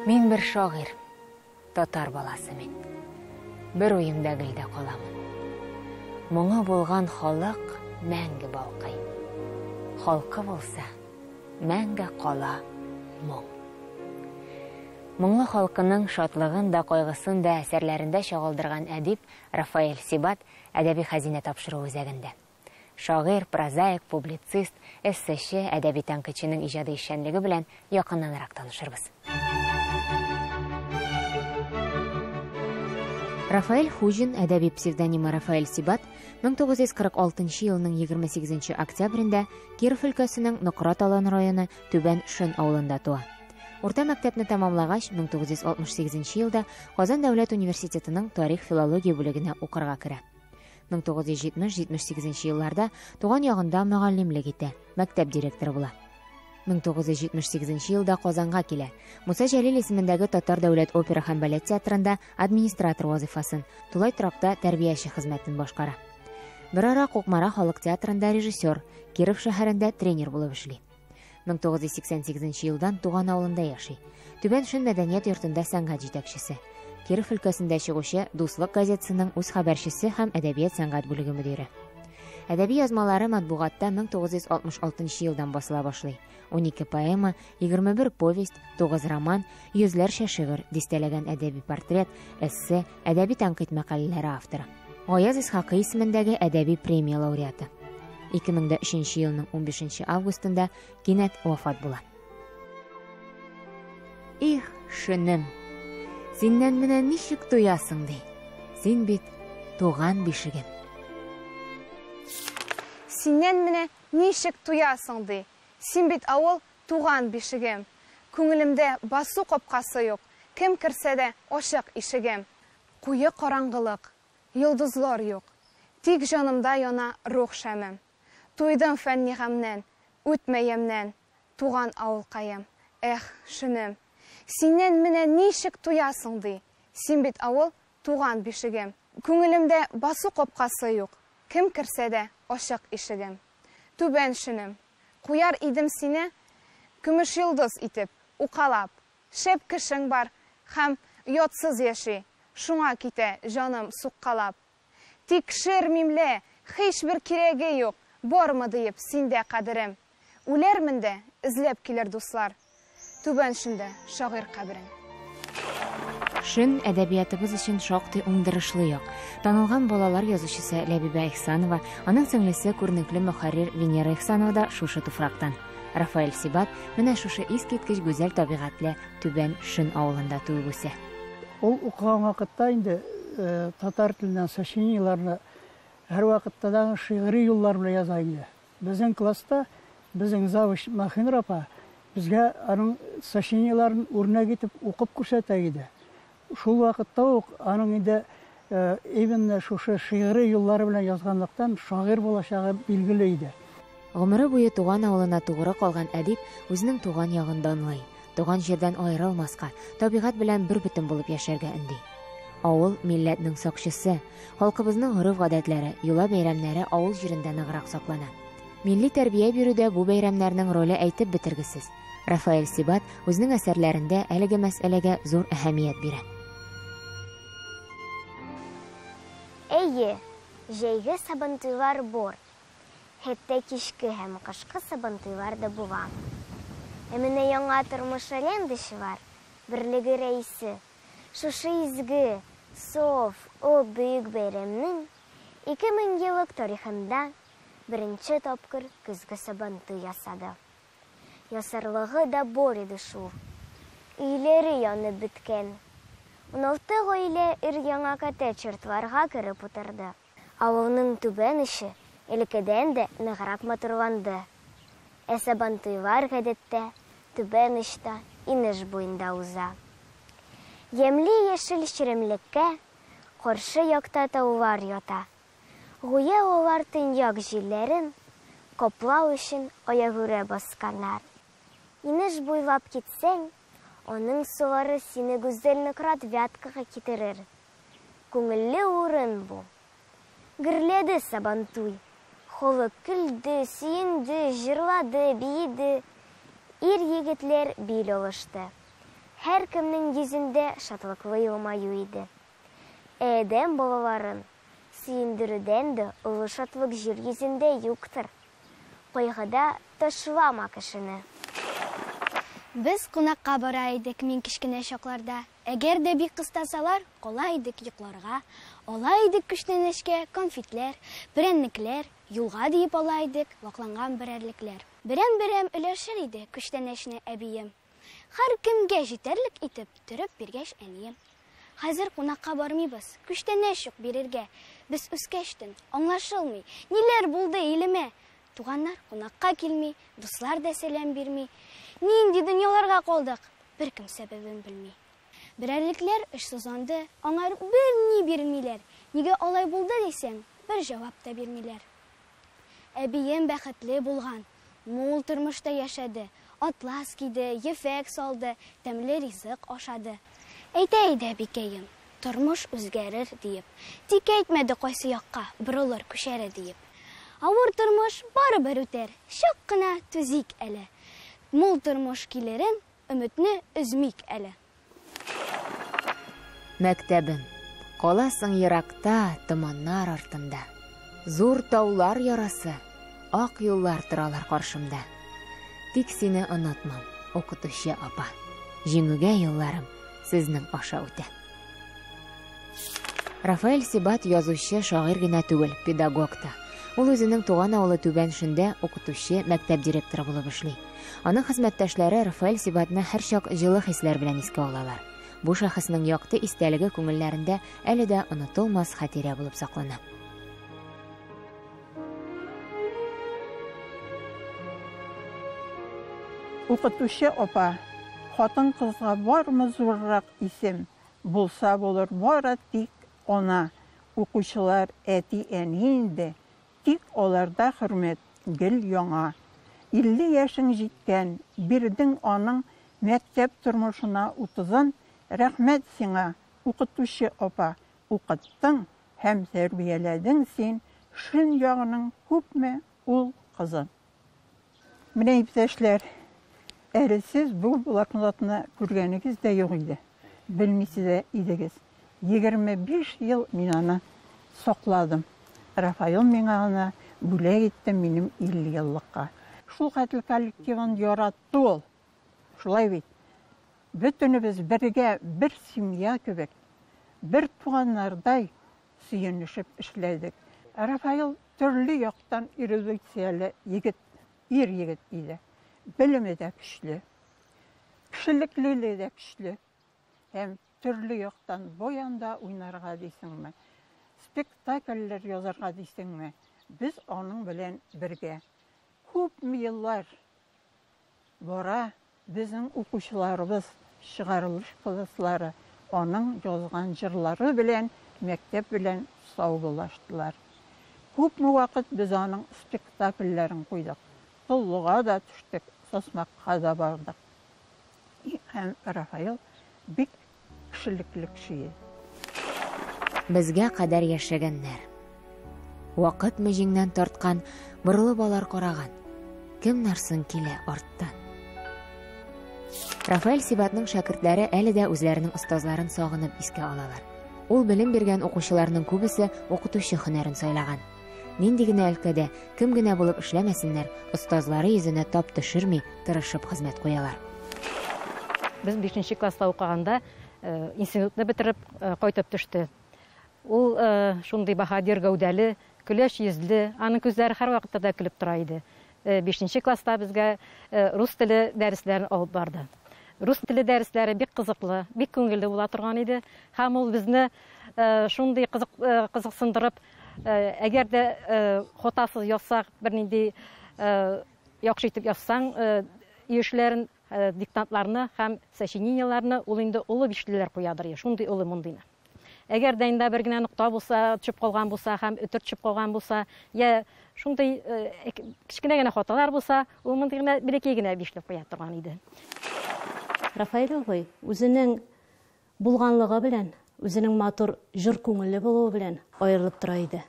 Мин бер шагыйрь, татар баласы мин. Бер уемда гел дә каламын. Моңы булган халык мәңге балкый. Халкы булса, мәңге кала моң. Моңлы халкының шатлыгын да, кайгысын да әсәрләрендә чагылдырган әдип Рафаэль Сибат Әдәби хәзинә тапшыруы үзәгендә. Шагыйрь, прозаик, публицист, эссечы, әдәби тәнкыйтьченең иҗади эшчәнлеге белән якыннанрак танышырбыз. Рафаэль Хуҗин, әдәби псевдонимы Рафаэль Сибат, 1946 елның 28 октябрендә Киров өлкәсенең Нократ Алан районы Түбән Шөн авылында туа. Урта мәктәпне тәмамлагач, 1968 елда Казан дәүләт университетының тарих-филология бүлегенә укырга керә. 1970-78 елларда туган ягында мөгаллимлек итә, мәктәп директоры була. 1978 елда Казанга килә. Муса Җәлил исемендәге Татар дәүләт опера һәм балет театрында администратор вазыйфасын, тулай торакта тәрбияче хезмәтен башкара. Берара Кукмара халык театрында режиссер, Киров шәһәрендә тренер булып эшли. 1988 елдан туган авылында яши. Түбән Шөн мәдәният йортында сәнгать җитәкчесе. Киров өлкәсендә чыгучы Дуслык газетасының үз хәбәрчесе һәм әдәбият-сәнгать бүлеге мөдире. Әдәби язмалары матбугатта 1966 елдан басыла башлый. 12 поэма, 21 повесть, 9 роман, йөзләрчә шигырь, дистәләгән әдәби портрет, эссе, әдәби тәнкыйть мәкаләләре авторы. Гаяз Исхакый исемендәге әдәби премия лауреаты. 2003 елның 15 августында кинәт вафат була. Их, шөнем, синнән менә ничек туясың ди. Син бит туган бишегем. Синнән менә ничек туясың ди. Син бит авыл туган бишегем. Күңелемдә басу капкасы юк, кем керсә дә ачык ишегем. Куе караңгылык, йолдызлар юк. Тик җанымда яна рух шәмем. Туйдым фәнни гамьнән, үтмә ямьнән, туган авылкаем. Эх, шөнем. Синнән менә ничек туясың ди. Син бит авыл, туган бишегем. Күңелемдә басу капкасы юк, кем керсә дә ачык ишегем. Түбән Шөнем. Куяр идем сине көмеш йолдыз итеп, укалап. Шәп кешең бар һәм оятсыз яши, шуңа китә җаным суккалап. Тикшермим лә, һичбер кирәге юк, бармы диеп синдә кадерем. Үләрмен дә, эзләп килер дуслар, Түбән Шөндә шагыйрь каберен. Шөн, әдәбиятыбыз өчен шактый уңдырышлы як. Танылган балалар язучысы Ләбибә Ихсанова, аның сеңлесе күренекле мөхәррир Венера Ихсанова да шушы туфрактан. Рафаэль Сибат менә шушы искиткеч гүзәл табигатьле Түбән Шөн авылында туып үсә. Ул укыган вакытта инде татар теленнән сочинениеләрне һәрвакытта да шигъри юллар белән яза иде. Безнең класста безнең завуч Маһинур апа безгә аның сочинениеләрен үрнәк итеп укып күрсәтә иде. Шул вакытта ук аның инде именно шушы шигъри юллары белән язганлыктан шагыйрь булачагы билгеле иде. Гомере буе туган авылына тугры калган әдип үзенең туган ягын данлый, туган җирдән аерылмаска, табигать белән бербөтен булып яшәргә өнди. Авыл, милләтнең сакчысы. Халкыбызның гореф-гадәтләре, йола-бәйрәмнәре авыл җирендә ныграк саклана. Милли тәрбия бирүдә бу бәйрәмнәрнең роле әйтеп бетергесез. Рафаэль Сибат үзенең әсәрләрендә әлеге мәсьәләгә зур әһәмият бирә. Әйе, җәйге Сабантуйлар бор. Хәтта кичке һәм кышкы Сабантуйлар да була. Ә менә Яңа тормыш арендачылар берлеге рәисе шушы изге, соф, о бөек бәйрәмнең 2000 еллык тарихында беренче тапкыр көзге Сабантуй ясады. Ясарлыгы да бар иде шул. Өйләре янып беткән. 16 гаилә өр-яңа коттедж йортларга кереп утырды. Авылның түбән очы элеккедән дә ныграк матурланды. Ә Сабантуйлар, гадәттә, түбән очта, инеш буенда уза. Ямьле яшел чирәмлеккә каршы якта таулар ята. Гүя алар төньяк җилләрен каплау өчен аягүрә басканнар. Инеш буйлап китсәң, аның сулары сине гүзәл Нократ Вяткага китерер. Күңелле урын бу. Гөрләде Сабантуй. Халык көлде, сөенде, җырлады, биеде. Ир-егетләр бил алышты. Һәркемнең йөзендә шатлыклы елмаю иде. Ә адәм балаларын сөендерүдән дә олы шатлык җир йөзендә юктыр. Кайгыда ташлама кешене. Без кунакка бара идек мин кечкенә чакларда. Әгәр дә бик кыстасалар, кала идек йокларга. Ала идек күчтәнәчкә конфетләр, прәннекләр, юлга диеп ала идек вакланган берәрлекләр. Берәм-берәм өләшер иде күчтәнәчне әбием. Һәркемгә җитәрлек итеп төреп биргәч әнием. Хәзер кунакка бармыйбыз, күчтәнәч юк бирергә. Без үскәчтен, аңлашылмый, ниләр булды илемә? Туганнар кунакка килми, дуслар да сәлам бирми. Нинди дөньяларга калдык, беркем сәбәбен белми. Берәрлекләр очсызланды, аңар берни бирмиләр. Нигә алай булды дисәң, бер җавап та бирмиләр. Әбием бәхетле булган, мул тормышта яшәде, атлас киде, ефәк салды, тәмле ризык ашады. Әйтә иде әбикәем, тормыш үзгәрер диеп. Тик әйтмәде кайсы якка борылыр күчәре диеп. Авыр тормыш барыбер үтәр, чак кына түзик әле. Мул тормыш килерен өметне өзмик әле. Мәктәбем, каласың еракта, томаннар артында. Зур таулар ярасы, ак юллар торалар каршымда. Тик сине онытмам, укытучы апа. Җиңүгә юлларым сезнең аша үтә. Рафаэль Сибат язучы, шагыйрь генә түгел, педагог та. Ул үзенең туган авылы Түбән Шөндә укытучы, мәктәп директоры булып эшли. Аның хезмәттәшләре Рафаэль Сибатны һәрчак җылы хисләр белән искә алалар. Бу шәхеснең якты истәлеге күңелләрендә әле дә онытылмас хатирә булып саклана. Укытучы апа, хатын-кызга бармы зуррак исем? Булса булыр бары тик ана. Укучылар әти-әни инде, тик аларда хөрмәт гел яңа. 50 яшең җиткән, бирдең аның мәктәп тормышына утызын, рәхмәт сиңа, укытучы апа, укыттың һәм тәрбияләдең син Шөн ягының күпме ул кызын. Менә, иптәшләр, әле сез бу блокнотны күргәнегез дә юк иде, белмисез дә идегез. 25 ел мин аны сакладым. Рафаил миңа аны бүләк итте минем 50 еллыкка. Шул хәтле коллективын яратты ул. Шулай бит. Бөтенебез бергә, бер семья кебек, бер туганнардай сөенешеп эшләдек. Рафаил төрле яктан эрудицияле егет, ир егет иде. Белеме дә көчле, кешелеклелеге дә көчле. Һәм төрле яктан баянда уйнарга дисеңме, спектакльләр язарга дисеңме, без аның белән бергә. Күпме еллар бара безнең укучыларыбыз, чыгарылыш класслары аның язган җырлары белән мәктәп белән саубуллаштылар. Күпме вакыт без аның спектакльләрен куйдык. Толлыга да төштек, Сосмакка да бардык. Һәм Рафаил бик кешелекле кеше иде. Безгә кадәр яшәгәннәр. Вакытмы җиңнән тарткан, борылып алар караган. Кемнәр соң килә арттан? Рафаэль Сибатның шәкертләре әле дә үзләренең остазларын сагынып искә алалар. Ул белем биргән укучыларның күбесе укытучы һөнәрен сайлаган. Нинди генә өлкәдә, кем генә булып эшләмәсеннәр, остазлары йөзенә тап төшерми, тырышып хезмәт куялар. Без 5 класста укыганда институтны бетереп кайтып төште. Ул шундый баһадир гәүдәле, көләч йөзле, аның күзләре һәрвакытта да көлеп тора иде. 5 класста безгә рус теле дәресләрен алып барды. Рус теле дәресләре бик кызыклы, бик күңелле була торган иде. Һәм ул безне шундый кызыксындырып, әгәр дә хатасыз язсак, бернинди яхшы итеп язсаң, өй эшләрен, диктантларны һәм сочинениеләрне ул инде олы бишлеләр куядыр, шундый олы мондыйны. Әгәр дә инде бер генә нокта булса, төшеп калган булса һәм өтер төшеп калган булса, я шундый кечкенә генә хаталар булса, ул мондый гына бәләкәй генә бишле куя торган иде. Рафаэль абый үзенең булганлыгы белән, үзенең матур җор күңелле булуы белән аерылып тора иде.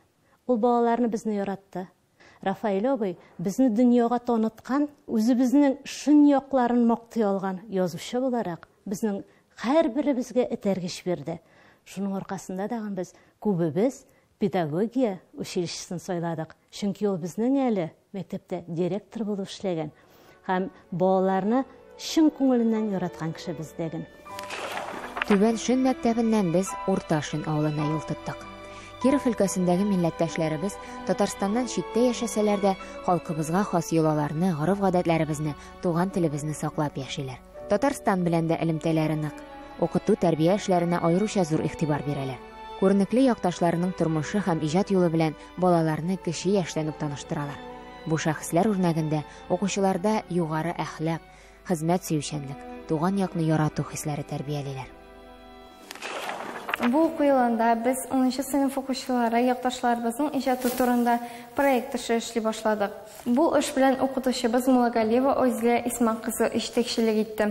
Ул балаларны безне яратты. Рафаэль абый безне дөньяга таныткан, үзебезнең шын якларын мактый алган язучы буларак безнең һәрберебезгә этәргеч бирде. Шуның аркасында тагын без күбебез педагогия училищесын сайладык. Чөнки ул безнең әле мәктәптә директор булып эшләгән һәм балаларны чын күңеленнән яраткан кеше бездәген. Түбән Шөн мәктәбеннән без Урта Шөн авылына юл тоттык. Киров өлкәсендәге милләттәшләребез Татарстаннан читтә яшәсәләр дә, халкыбызга хас йолаларны, гореф-гадәтләребезне, туган телебезне саклап яшиләр. Татарстан белән дә элемтәләре нык. Укыту, тәрбия эшләренә аеруча зур игътибар бирәләр. Күренекле якташларының тормышы һәм иҗат юлы белән балаларны кече яшьтән үк таныштыралар. Бу шәхесләр үрнәгендә укучыларда югары әхлак, хезмәт сөючәнлек, туган якны ярату хисләре тәрбиялиләр. Бу уку елында без 10 сыйныф укучылары якташларыбызның иҗаты турында проект эше эшли башладык. Бу эш белән укытучыбыз Муллагалиева Айзилә Исмак кызы җитәкчелек итте.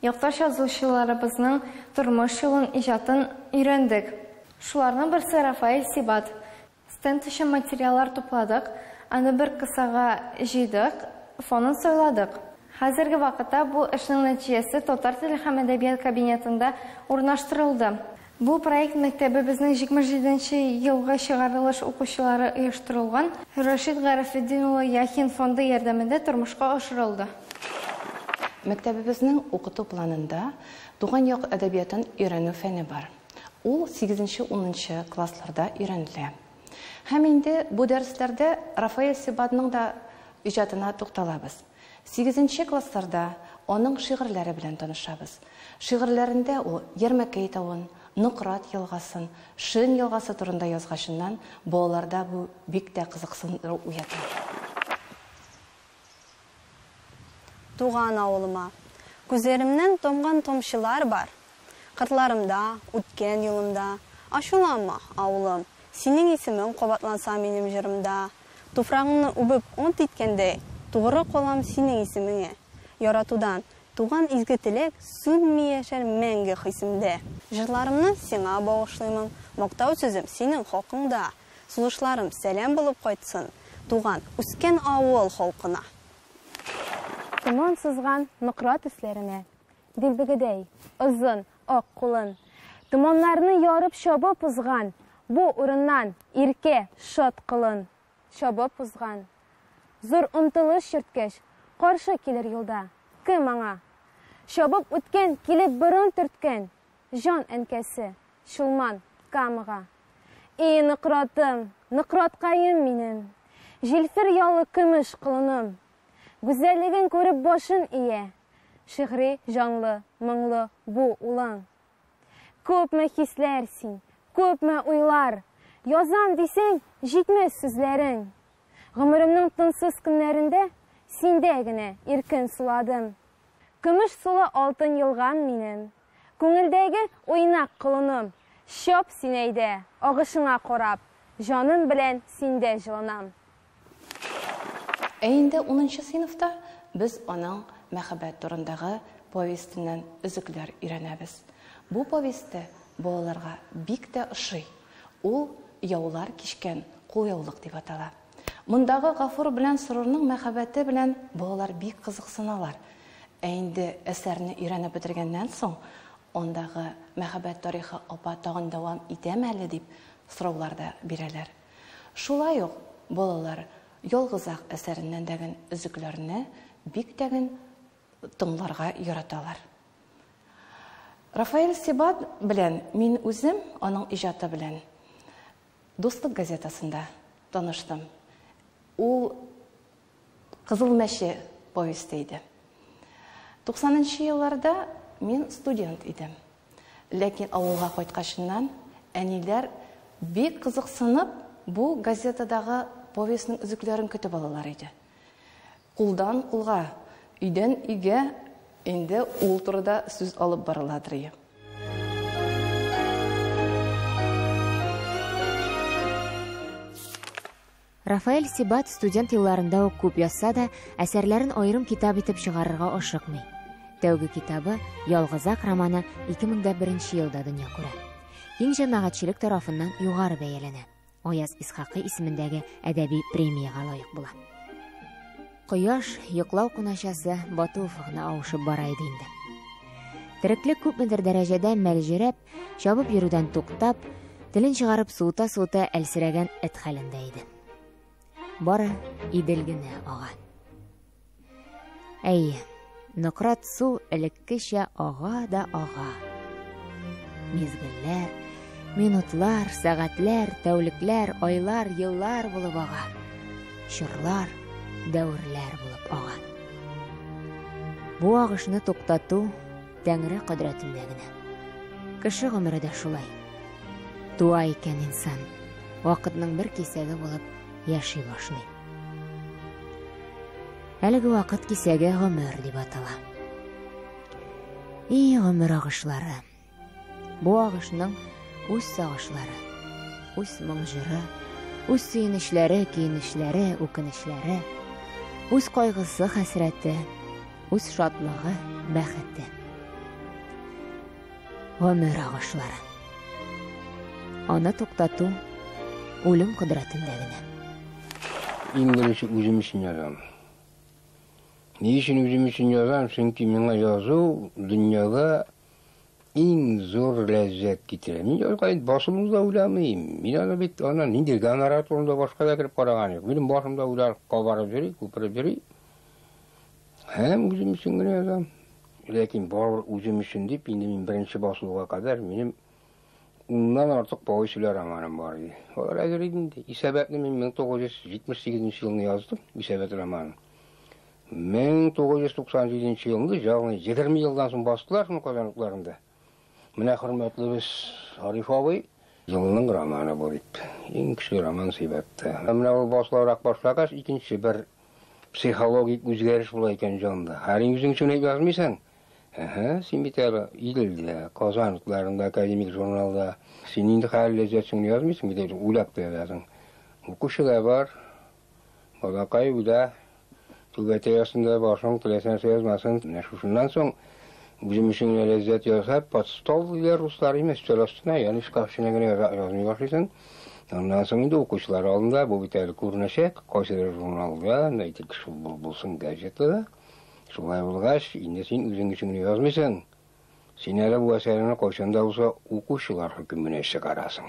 Якташ язучыларыбызның тормыш юлын, иҗатын өйрәндек. Шуларның берсе Рафаэль Сибат. Стенд өчен материаллар тупладык, аны бер кысага җыйдык, фонын сайладык. Хәзерге вакытта бу эшнең нәтиҗәсе татар теле һәм әдәбият кабинетында урнаштырылды. Бу проект мәктәбебезнең 77 нче елгы чыгарылыш укучылары оештырылган Рәшит Гарәфетдин улы Яхин фонды ярдәмендә тормышка ашырылды. Мәктәбебезнең укыту планында туган як әдәбиятын өйрәнү фәне бар. Ул сигезенче-унынчы классларда өйрәнелә. Һәм инде бу дәресләрдә Рафаэль Сибадның да иҗатына тукталабыз. Сигезенче классларда аның шигырьләре белән танышабыз. Шигырьләрендә ул Ярмәкәй тавын, Нократ елгасын, Шөн елгасы турында язгачыннан балаларда бу бик тә кызыксындыру уята. Туган авылыма. Күзләремнән тамган тамчылар бар. Кыртларымда, үткән юлымда. Ачуланма, авылым, синең исемең кабатланса минем җырымда. Туфрагыңны үбеп ант иткәндәй, тугры калам синең исемеңә. Яратудан туган изге теләк сүнми яшәр мәңге хисемдә. Җырларымны сиңа багышлыймын, мактау сүзем синең хакыңда. Сулышларым сәлам булып кайтсын, туган, үскән авыл халкына. Томан сызган нократ өсләренә, Дилбегәдәй, озын, ак кулын. Томаннарны ярып чабып узган, Бу урыннан иркә, шат колын. Чабып узган. Зур омтылыш йөрткәч, Каршы килер юлда, кем аңа? Чабып үткән, килеп борын төрткән, Җан әнкәсе, Чулман, Камага. И, Нократым, Нократкаем минем, Җилфер ялы көмеш колыным! Гүзәллеген күреп башын ия, Шигъри җанлы, моңлы бу улың. Күпме хисләр син, күпме уйлар, Язам дисәң, җитмәс сүзләрең. Гомеремнең тынсыз көннәрендә Синдә генә иркен суладым. Көмеш сулы алтын елгам минем, Күңелдәге уйнак колыным. Чап син әйдә, агышыңа карап, Җаным белән синдә җылынам. Ә инде унынчы сыйныфта без аның мәхәббәт турындагы повестеннән өзекләр өйрәнәбез. Бу повесте балаларга бик тә ошый. Ул Яулар кичкән кулъяулык дип атала. Мондагы Гафур белән Сорурның мәхәббәте белән балалар бик кызыксыналар. Ә инде әсәрне өйрәнеп бетергәннән соң, андагы мәхәббәт тарихы апа тагын дәвам итәме әле дип сораулар да бирәләр. Шулай ук балалар Ялгызак әсәреннән дәген өзекләрне бик тәген тыңларга яраталар. Рафаэль Сибат белән мин үзем аның иҗаты белән Дуслык газетасында таныштым. Ул Кызыл мәче повесте иде. Туксанынчы елларда мин студент идем. Ләкин авылга кайткачыннан әниләр бик кызыксынып бу газетадагы повестьның өзекләрен көтеп алалар иде. Кулдан кулга, өйдән өйгә инде ул турыда сүз алып барыладыр ие. Рафаэль Сибат студент елларында ук күп язса да, әсәрләрен аерым китап итеп чыгарырга ашыкмый. Тәүге китабы Ялгызак романы 2001 елда дөнья күрә. Киң җәмәгатьчелек тарафыннан югары бәяләнә. Аяз Исхакый исемендәге әдәби премиягә лаек була. Кояш йоклау куначасы бату офыгына авышып бара иде инде. Тереклек күпмедер дәрәҗәдә мәлҗерәп, чабып йөрүдән туктап, телен чыгарып суыта-суыта әлсерәгән эт хәлендә иде. Бары Идел генә ага. Әйе, Нократ су элеккечә ага да ага. Мизгелләр, минутлар, сәгатьләр, тәүлекләр, айлар, еллар булып ага. Чорлар, дәверләр булып ага. Бу агышны туктату Тәңре кодрәтендә генә. Кеше гомере дә шулай. Туа икән инсан, вакытның бер кисәге булып яши башлый. Әлеге вакыт кисәге гомер дип атала. И гомер агышлары. Бу агышның үз сагышлары, үз моң-җыры, үз сөенечләре, көенечләре, үкенечләре, үз кайгысы, хәсрәте, үз шатлыгы, бәхете. Гомер агышлары. Аны туктату үлем кодрәтендә генә. Иң беренче үзем өчен язам. Ни өчен үзем өчен язам? Чөнки миңа язу дөньяда иң зур ләззәт китерә. Мин язган басылу да уйламыйм. Мин аны бит ана нинди гонорар турында башка да кереп караган юк. Минем башымда уйлар кабарып йөри, күпереп йөри. Һәм үзем өчен генә язам. Ләкин барыбер үзем өчен дип, инде мин беренче басылуга кадәр минем уннан артык повестьләр романым бар иде. Алар әзер иде инде. Исәбәтне мин 1978 елны яздым, Исәбәт романын. 1997 елны, ягъни 20 елдан соң бастылар шуны Казан утларында. Менә хөрмәтлебез Ариф абый елның романы бу дип. Иң көчле роман сыйфатта. Менә ул басыларак башлагач, икенче бер психологик үзгәреш була икән җанда. Һәр үзең өчен язмыйсың. Әһә, син бит әле Иделдә, Казан утларында, академик журналда. Син инде хәл ләззәтсең язмыйсың бит, уйлап та язасың. Укучы да бар. Балакай уйда. Түбәтәй астында башың теләсә нәрсә язмасын. Менә шушыннан соң үзем өчен генә ләззәт ясап, под стол диләр руслар, имеш, өстәл астына, ягъни шкаф эченә генә язмый башлыйсың. Аннан соң инде укучылар алдында бу бит әле күренәчәк, кайсыдыр журналда, әйтик, шул булсын газетада. Шулай булгач, инде син үзең өчен генә язмыйсың. Син әле бу әсәреңне кайчан да булса укучылар хөкеменә чыгарасың.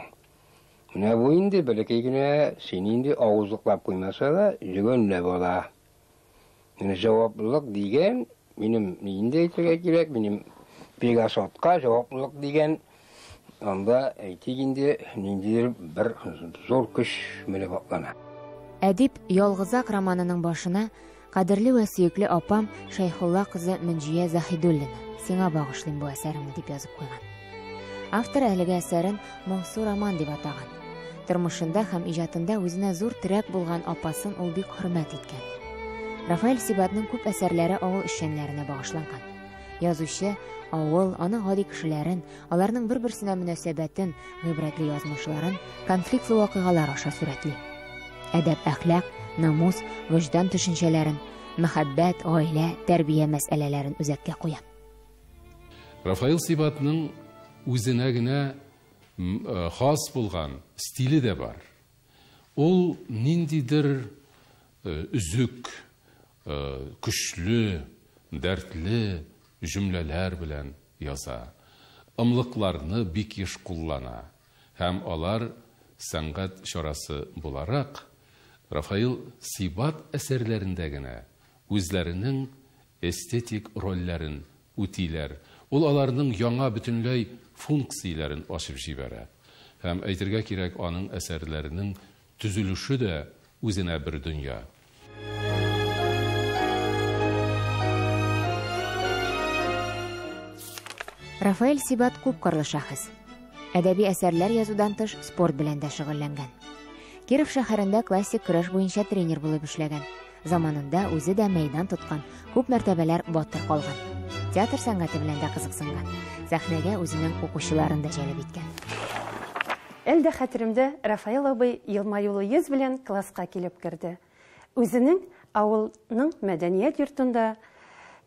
Менә бу инде бәләкәй генә сине инде авызлыклап куймаса да, җөгәнләп ала. Менә җаваплылык дигән, минем инде әйтергә кирәк, минем Пегас атка җаваплылык дигән, анда әйтик инде ниндидер бер зур көч менеп атлана. Әдип Ялгызак романының башына Кадерле вә сөекле апам Шәйхулла кызы Мөнҗия Заһидуллина, сиңа багышлыйм бу әсәремне, дип язып куйган. Автор әлеге әсәрен моңсу роман дип атаган. Тормышында һәм иҗатында үзенә зур терәк булган апасын ул бик хөрмәт иткән. Рафаэль Сибатның күп әсәрләре авыл эшчәннәренә багышланган. Язучы авыл, аның гади кешеләрен, аларның бер-берсенә мөнәсәбәтен, гыйбрәтле язмышларын конфликтлы вакыйгалар аша сурәтли. Әдәп-әхлак, намус, вөҗдан төшенчәләрен, мәхәббәт, гаилә, тәрбия мәсьәләләрен үзәккә куя. Рафаил Сибатның үзенә генә хас булган стиле дә бар. Ул ниндидер өзек, көчле, дәртле җөмләләр белән яза. Ымлыкларны бик еш куллана. Һәм алар сәнгать чарасы буларак Рафаил Сибат әсәрләрендә генә үзләренең эстетик рольләрен үтиләр. Ул аларның яңа бөтенләй функцияләрен ачып җибәрә. Һәм әйтергә кирәк, аның әсәрләренең төзелеше дә үзенә бер дөнья. Рафаэль Сибат күпкырлы шәхес. Әдәби әсәрләр язудан тыш спорт белән дә шөгыльләнгән. Киров шәһәрендә классик көрәш буенча тренер булып эшләгән. Заманында үзе дә мәйдан тоткан, күп мәртәбәләр батыр калган. Театр сәнгате белән дә кызыксынган. Сәхнәгә үзенең укучыларын да җәлеп иткән. Әле дә хәтеремдә, Рафаэл абый елмаюлы йөз белән класска килеп керде. Үзенең авылның мәдәният йортында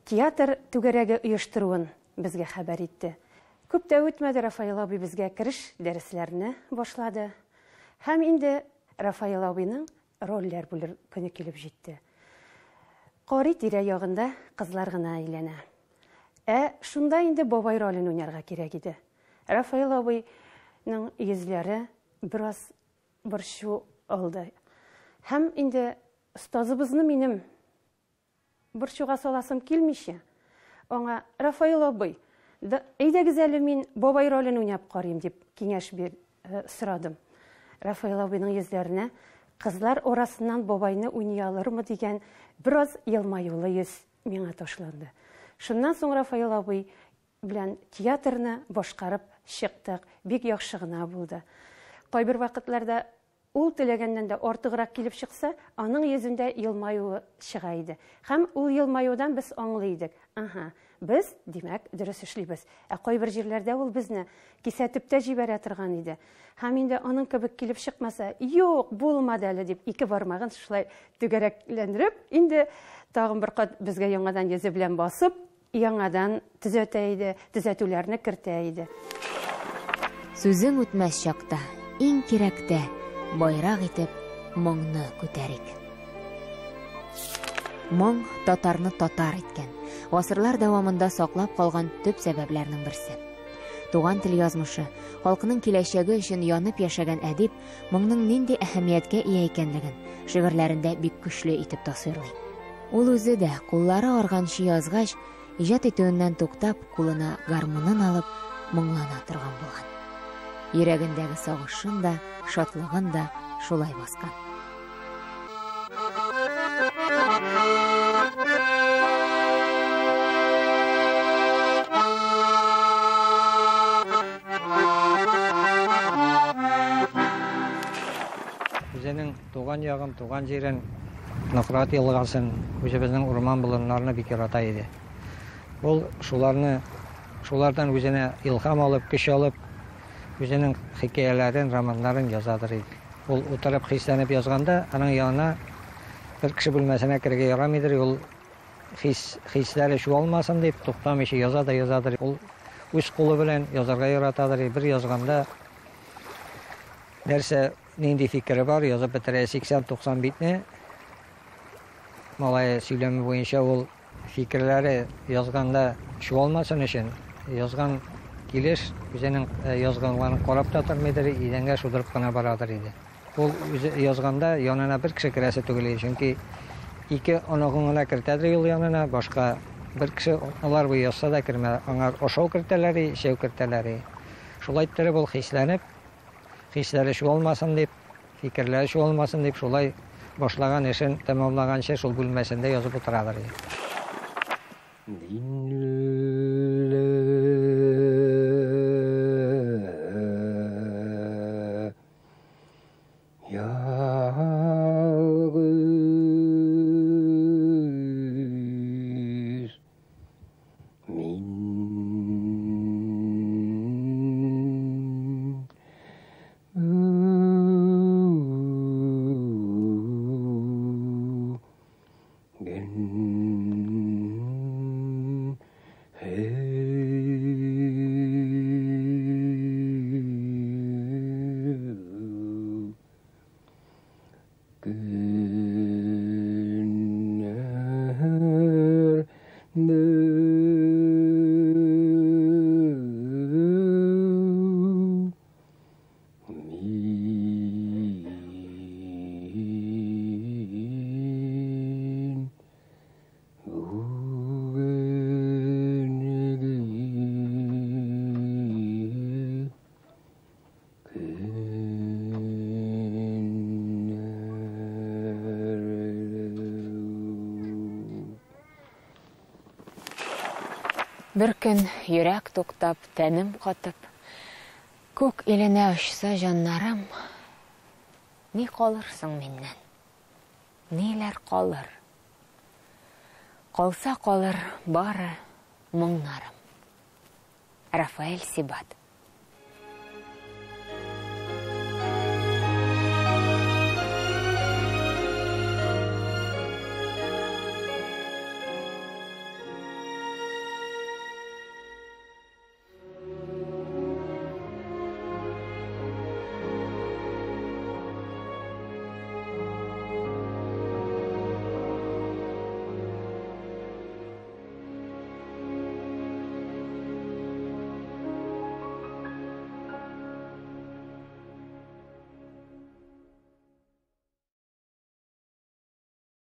театр түгәрәге оештыруын безгә хәбәр итте. Күп тә үтмәде, Рафаэл абый безгә кереш дәресләрне башлады. Һәм инде Рафаэл абыйның рольләр бүлер көне килеп җитте. Карый тирә-ягында кызлар гына әйләнә. Ә шунда инде бабай ролен уйнарга кирәк иде. Рафаэл абыйның йөзләре бераз борчу алды. Һәм инде остазыбызны минем борчуга саласым килмичә, аңа Рафаэл абый, әйдәгез әле мин бабай ролен уйнап карыйм дип киңәш бир сорадым. Рафаэл абыйның йөзләренә кызлар арасыннан бабайны уйный алырмы дигән бераз елмаюлы йөз миңа ташланды. Шуннан соң Рафаэл абый белән театрны башкарып чыктык. Бик яхшы гына булды. Кайбер вакытларда ул теләгәннән дә артыграк килеп чыкса, аның йөзендә елмаюы чыга иде. Һәм ул елмаюдан без аңлый идек. Аһа, без, димәк, дөрес эшлибез. Ә кайбер җирләрдә ул безне кисәтеп тә җибәрә торган иде. Һәм инде аның кебек килеп чыкмаса, юк, булмады әле дип, ике бармагын шулай түгәрәкләндереп, инде тагын бер кат безгә яңадан йөзе белән басып, яңадан төзәтә иде, төзәтүләрне кертә иде. Сүзең үтмәс чакта, иң кирәктә, байрак итеп моңны күтәрик. Моң татарны татар иткән, гасырлар дәвамында саклап калган төп сәбәпләрнең берсе. Туган тел язмышы, халкының киләчәге өчен янып яшәгән әдип моңның нинди әһәмияткә ия икәнлеген шигырьләрендә бик көчле итеп тасвирлый. Ул үзе дә, куллары арганчы язгач, иҗат итүеннән туктап, кулына гармунын алып, моңлана торган булган. Йөрәгендәге сагышын да, шатлыгын да шулай баскан. Үзенең туган ягын, туган җирен, Нократ елгасын, үзебезнең урман-болыннарны бик ярата иде. Ул шуларны, шулардан үзенә илһам алып, көч алып, үзенең хикәяләрен, романнарын язадыр иде. Ул утырып хисләнеп язганда, аның янына бер кеше бүлмәсенә керергә ярамыйдыр, ул хис, хисләре чуалмасын дип, туктамыйча яза да язадыр. Ул үз кулы белән язарга яратадыр. Бер язганда нәрсә Нинди фикере бар, язып бетерә 80-90 битне. Малае сөйләме буенча ул фикерләре язганда чуалмасын өчен, язган килеш үзенең язганларын карап та тормыйдыр, идәнгә шудырып кына барадыр иде. Ул үзе язганда янына бер кеше керәсе түгел иде, чөнки ике оныгын гына кертәдер ул янына, башка бер кеше алар буе язса да кермә, аңар ашау кертәләр, эчәү кертәләр. Шулай иттереп ул хисләнеп, Хисләре чуалмасын дип, фикерләре чуалмасын дип, шулай башлаган эшен тәмамлаганчы шул бүлмәсендә язып утырадыр иде. Динле ялгыз Мин бүген Бер көн йөрәк туктап, тәнем катып, Күк иленә очса җаннарым, Ни калыр соң миннән? Ниләр калыр? Калса калыр бары моңнарым. Рафаэль Сибат.